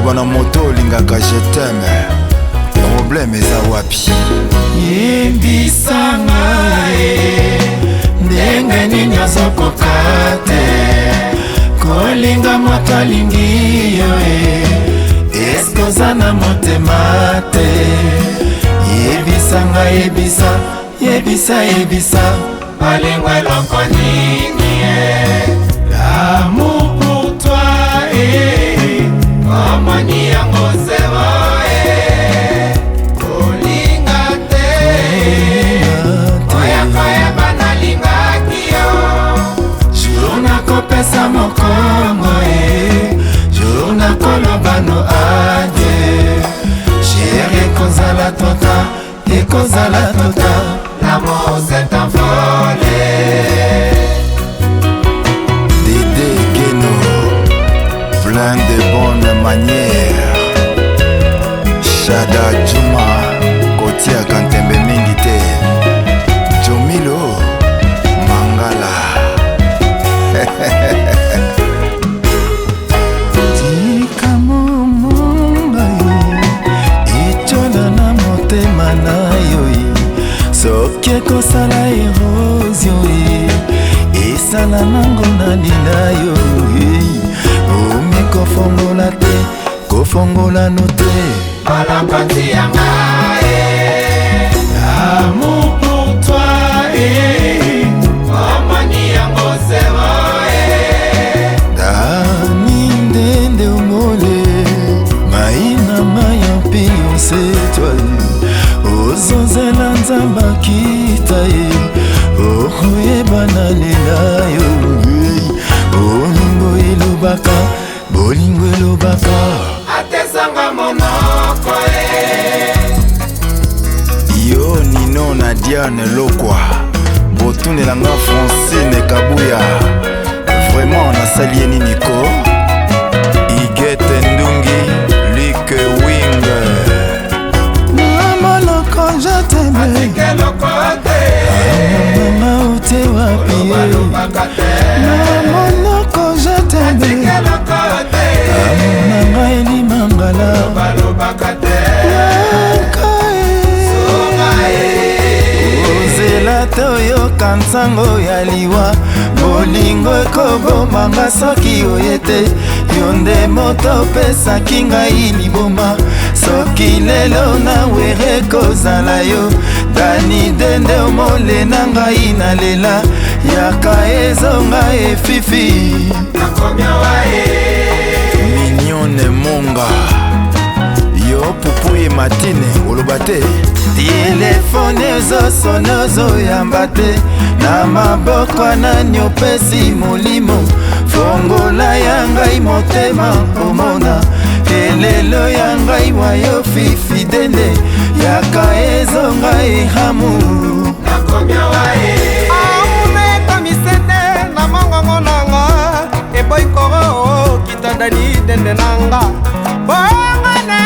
Koloba na moto olingaka je t'aime, problème eza wapi? Yebisa ngai ndenge nini ozokoka te kolinga moto alingi yo e, eske oza na motema te? Yebisa ngai, yebisa, yebisa, yebisa, bolingo eloko nini e? L'amour pour toi e, omoni yango zero e, kolinga te, oya koyeba nalingaki yo. Jour nakopesa mokongo e, jour nakoloba no adieu, chéri, ekozala tota, ekozala tota. L'amour s'est envolé. Dédé Geno, plein de bonnes manières. Shada Juma, kotiaka ntembe mingi te. Jomilo Mangala. Tika momonga ye etyola na motema na yo ye, soki ekosala érosion ye, esala nango na lila yo ye. Omi kofongola te, kofongola no te. Balakoti ya ngai, amour pour toi e, omoni yango zero e. Dani ndende omole mai na mai ya mpio setwa, ozozela Nzambe akita ye, okoyeba na lela yo. Bolingo elobaka, bolingo elobaka. Atesanga monoko e. Yo Nino na Diane Lokwa, botunelanga Francine Kabuya, vraiment nasali ye nini ko? Igete Ndungi, Luke Wing. Na monoko je t'aime, mama ote wapi ye? Na monoko je t'aime, na ngai limangala. Ozela te oyoka nsango ya liwa, bolingo ekobomanga soki oye te. Yo nde moto opesaki ngai liboma, soki lelo nawere kozala yo. Dani Dende omole na ngai nalela, yaka ezonga efifi. Mignone Monga, yo Pupuye Matine, oloba te. Telefone ezosona, ozoyamba te. Na maboko nani opesi molimo? Fongola ya ngai motema, omona elelo ya ngai wayo. Fifi Dende, yaka ezonga ehamu. Amumekomisete na mongongo nanga eboyi koro kitandani dende nanga bongo na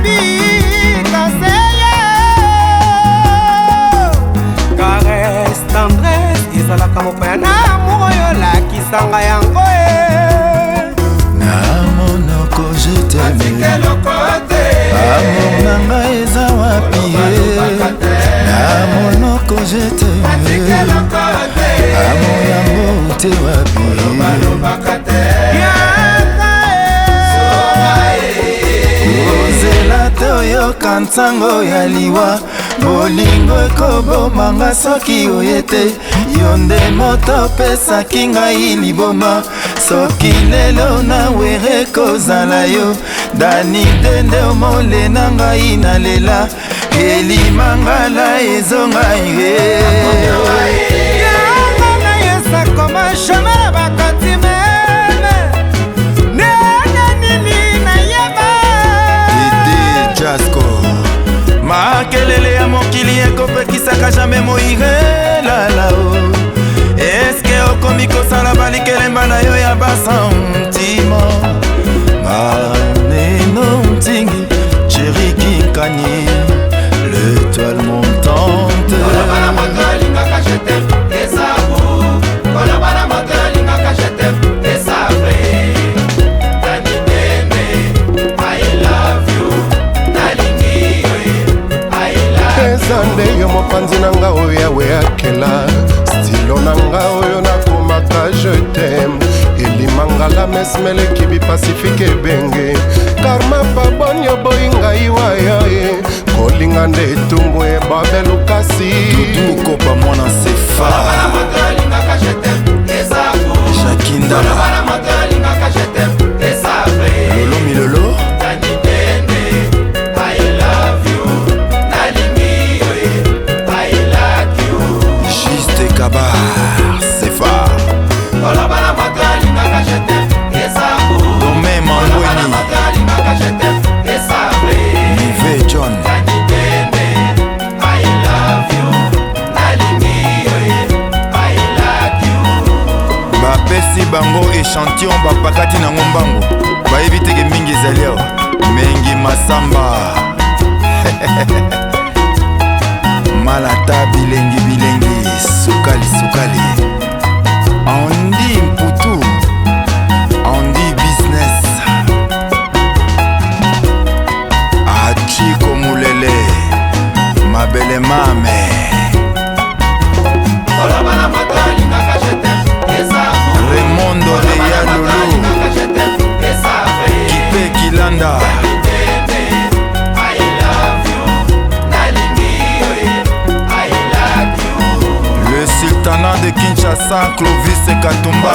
bikaseye. Caresse, tendresse ezalaka mopaya na amour oyo olakisanga yango e. Na monoko je t'aime, amour na ngai eza wapi ye? Na monoko je t'aime, amour yango te wapi? Ozela te oyoka nsango ya liwa, bolingo ekobomanga soki oye te. Yo nde moto opesaki ngai liboma, soki lelo nawere kozala yo. Dani Dende omole na ngai nalela, elimangala ezonga ye. Yango nayesakoma chemin bakati meme ndenge nini nayeba. Dede Jasko, makelele ya mokili ekopekisaka jamai moirelala o. Eske okomi kosala balikelemba na yo ya basentiment? Maneno ntingi Jeriki Nkani, l'étoile montante. Yawe akela. Stilo na nga oyo nakomaka je t'aime, elimangala mesmeleki pasifike ebenge. Karma paboni oboyi ngai waya ye, kolinga nde etumbu ebabelukasi. Dudu Kopa mwana Sefa Jacques Ndala Lolo Milolo Juste Kabar Sefa Dome Mangweni Nive John bapesi bango echantillon bapakati nango mbango bayebi teke mingi ezali awa mengi masamba malata bilengi bilengi sukali sukali Andy Mputu Andy Business Achiko Mulele Mabele Mame Raimondo de Yalolo Kipe Kilanda Le sultanat de Kinshasa, Clovis Katumba.